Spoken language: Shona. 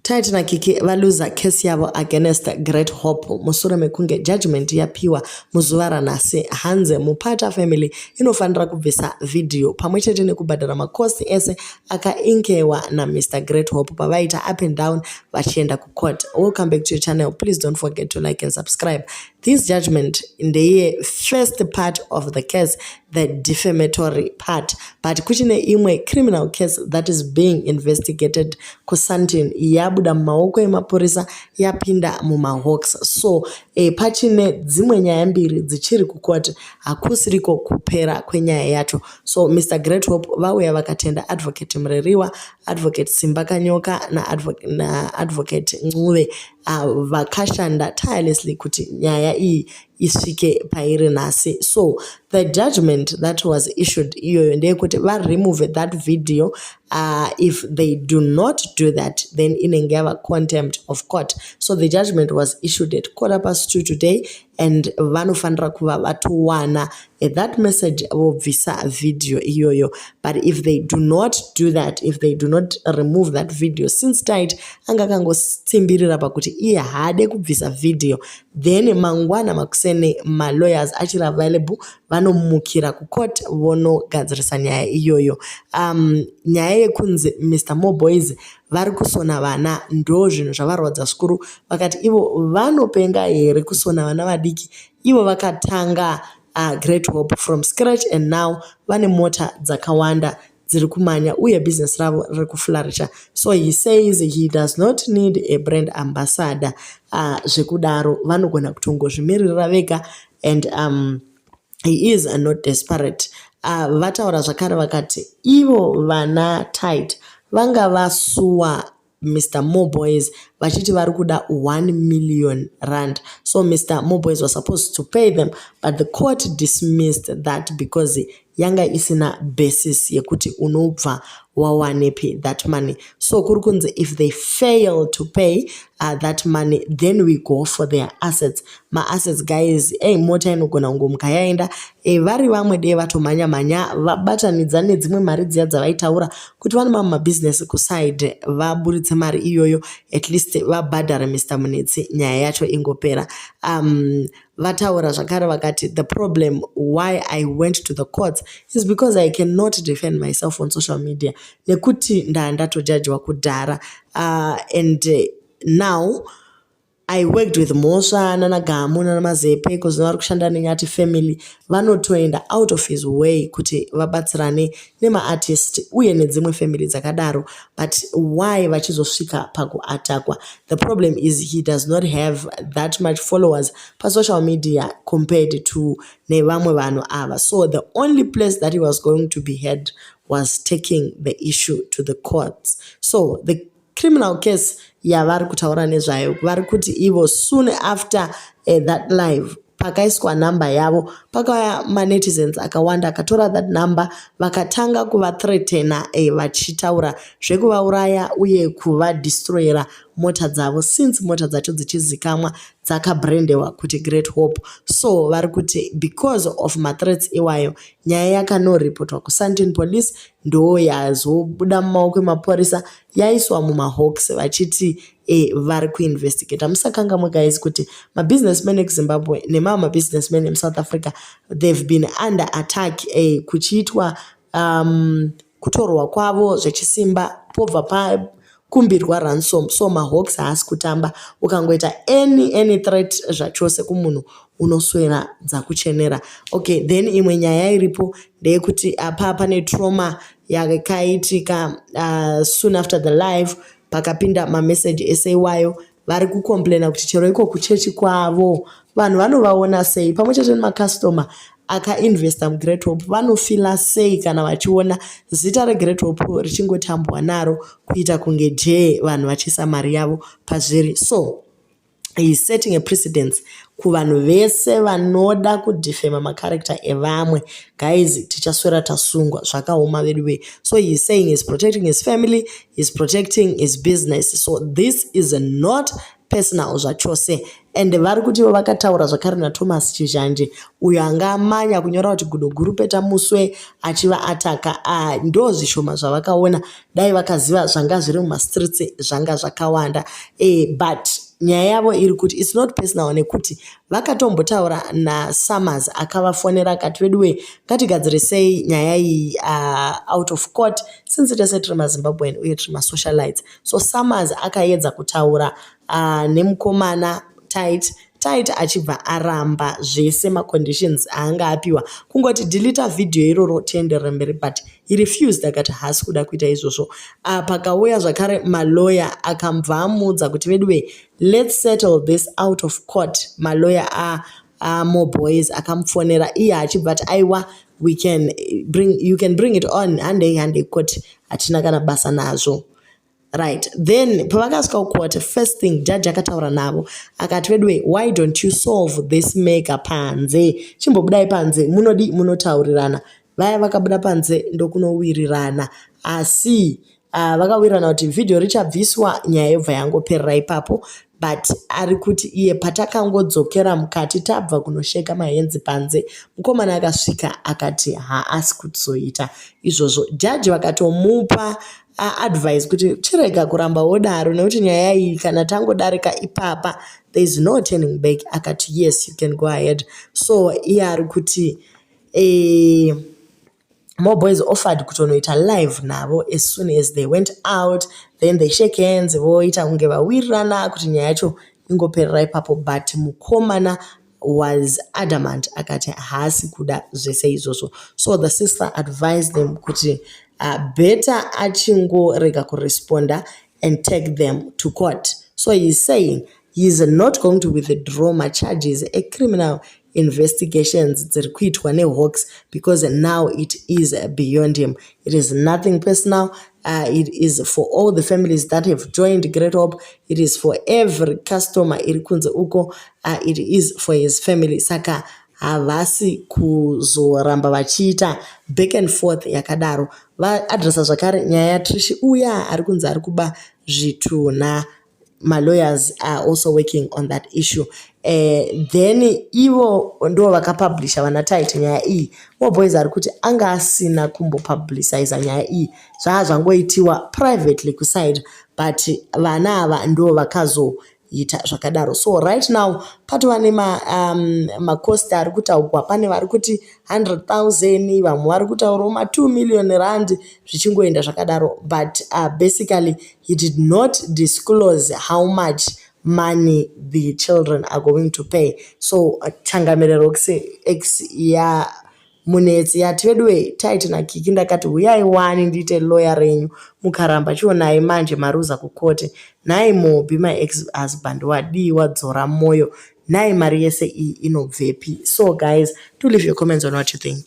Tytie naKiki valuza case yavo against Great Hope mushure mekunge judgement yapiwa muzuva ranhasi. Hanzi Mupata family inofanira kubvisa vhidhiyo pamwe chete nekubhadhara makosti ese akainkewa naMr Great Hope pavaita up and down vachienda kucourt. Welcome back to your channel. Please don't forget to like and subscribe. This judgment ndeye first part of the case, the defamatory part, but kuchine imwe criminal case that is being investigated kuSandton, yabuda mumaoko emapurisa yapinda mumaHawks. So pachine dzimwe nyaya mbiri dzichiri kukoti, hakusiriko kupera kwenyaya yacho. So Mr Great Hope vauya vakatenda Advocate Mureriwa, Advocate Simba Kanyoka naAdvocate Ncube, vakashanda tirelessly kuti nyaya iyi isvike pairi nhasi. So the judgment that was issued iyoyo ndeyekuti varemove that video. If they do not do that, then inenge yava contempt of court. So the judgment was issued at 2:15 today, and vanofanira kuva vatowana that message vobvisa video iyoyo. But if they do not do that, if they do not remove that video, since Tytie anga akangotsimbirira pakuti iye haade kubvisa video, then mangwana makuseni malawyers achiri available, vanomukira kucourt vonogadzirisa nyaya iyoyo. Nyaya yekunzi Mr Moreboys vari kusona vana ndo zvinhu zvavarwadza zvikuru. Vakati ivo vanopenga here kusona vana vadiki, ivo vakatanga Great Hope from scratch, and now vane mota dzakawanda dziri kumanya uye bhizinesi ravo riri kuflourisha? So he says he does not need a brand ambassador zvekudaro, vanogona kutongozvimiririra vega, and he is not desperate. Vataura zvakare vakati ivo vana Tytie vanga vasuwa Mr Moreboys vachiti vari kuda R1 million. So Mr Moreboys was supposed to pay them, but the court dismissed that because yanga isina basis yekuti unobva wawanepi that money. So kuri kunzi if they fail to pay that money, then we go for their assets. Maassets, guys, ei, mota inogona kungomuka yaenda. Vari vamwe dei vatomhanya mhanya vabatanidza nedzimwe mari dziya dzavaitaura kuti vane mamwe mabhizinesi kuside, vaburitse mari iyoyo, at least vabhadhare Mr Munetsi, nyaya yacho ingopera. Vataura zvakare vakati the problem why I went to the courts is because I cannot defend myself on social media, nekuti ndaa ndatojajwa kudhara. And now I worked with Mhosva nanaGamu nanaMazepe kuzino vari kushanda neNyati family, vanotoenda out of his way kuti vabatsirane nemaartist uye nedzimwe family dzakadaro, but why vachizosvika pakuatakwa? The problem is he does not have that much followers pasocial media compared to nevamwe vanhu ava. So the only place that he was going to be heard was taking the issue to the courts. So the criminal case yavari kutaura nezvayo, vari kuti ivo soon after that live pakaiswa nhamba yavo, pakauya manetizens akawanda akatora that number, vakatanga kuvathreatena, vachitaura zvekuvauraya uye kuvadestroyera mota dzavo, since mota dzacho dzichizikamwa dzakabrandewa kuti Great Hope. So vari kuti because of mathreats iwayo, nyaya yakanoripotwa kuSandton Police, ndo yazobuda mumaoko emapurisa yaiswa mumaHawks, vachiti vari kuinvestigata. Musakangamwe, guys, kuti mabusinessmen ekuZimbabwe nemamwe mabusinessmen emuSouth Africa, they've been under attack, kuchiitwa kutorwa kwavo zvechisimba, pobva pakumbirwa ransom. So maHawks haasi kutamba. Ukangoita any threat zvachose kumunhu, unoswera dzakuchenera. Okay, then imwe nyaya iripo ndeyekuti apa pane trauma yakaitika soon after the live. Pakapinda mameseji ese iwayo, vari kucomplaina kuti chero iko kuchechi kwavo vanhu vanovaona sei, pamwe chete nemakastoma akainvesta muGreat Hope vanofeela sei kana vachiona zita reGreat Hope richingotambwa naro kuita kunge jee, vanhu vachiisa mari yavo pazviri. So he is setting a precedence kuvanhu vese vanoda kudefama macharacter evamwe. Guys, tichaswera tasungwa, zvakaoma vedu wee. So he is saying he is protecting his family, he is protecting his business. So this is not personal zvachose. And vari kuti ivo vakataura zvakare naThomas Chizhanje uyo anga amanya kunyora kuti gudo guru peta muswe achivaataka. Ndo zvishoma zvavakaona. Dai vakaziva zvanga zviri mumastreets zvanga zvakawanda. But nyaya yavo iri kuti it's not personal nekuti vakatombotaura naSummers akavafonera akati, "Veduwe, ngatigadzirisei nyaya iyi out of court since tese tiri maZimbabwean uye tiri masocialites." So Summers akaedza kutaura nemukomana Tytie. Tytie achibva aramba zvese maconditions aanga apiwa, kungoti delete vhidhiyo iroro tienderere mberi, but he refused, akati haasi kuda kuita izvozvo. Pakauya zvakare maloya akabva amuudza kuti, "Veduwe, let's settle this out of court." Maloya aMoreboys akamufonera iye achibva ati, "Aiwa, we can bring, you can bring it on, handei, handei court, hatina kana basa nazvo." Right then, pavakasvika kucourt, first thing judge akataura navo akati, "Veduwe, why don't you solve this mega panze? Chimbobudai panze, munodi munotaurirana." Vaya vakabuda panze ndokunowirirana, asi vakawirirana kuti vhidhiyo richabviswa, nyaya yobva yangoperera ipapo. But ari kuti iye patakangodzokera mukati tabva kunosheka mahands panze, mukomana akasvika akati haasi kuzoita izvozvo. Jaji vakatomupa advice kuti chirega kuramba wodaro nekuti nyaya iyi kana tangodarika ipapa, there is no turning back. Akati, "Yes, you can go ahead." So iye ari kuti Moreboys offered kutonoita live navo as soon as they went out, then they shake hands, voita kunge vawirirana kuti nyaya yacho ingoperera ipapo. But mukomana was adamant, akati haasi kuda zvese izvozvo. So the sister advised them kuti better achingorega kuresponda and take them to court. So he's saying he is not going to withdraw macharges ecriminal investigations dziri kuitwa neHawks because now it is beyond him. It is nothing personal. It is for all the families that have joined Great Hope. It is for every customer iri kunze uko. It is for his family. Saka havasi kuzoramba vachiita back and forth yakadaro. Vaadresa zvakare nyaya yaTrish uya ari kunzi ari kuba zvitunha. Malawyers are also working on that issue. Then ivo ndo vakapublisha vana Tytie nyaya iyi. Moreboys ari kuti anga asina kumbopubliciza nyaya iyi, zvaa zvangoitiwa privately kuside, but vana ava ndo vakazoita zvakadaro. So right now patova nemacost ari kutaurwa. Pane vari kuti 100 000, vamwe vari kutaurawo ma2 million rand, zvichingoenda zvakadaro. But basically he did not disclose how much money the children are going to pay. So Changamire Rox ex ya Munetsi yati, "Veduwe, Tytie naKiki, ndakati huyai wani ndiite loya renyu, mukaramba. Chionai manje maruza kukoti. Nhai Mobi, my ex husband, wadii wadzora mwoyo? Nhai, mari yese iyi inobvepi?" So guys, do leave your comments on what you think.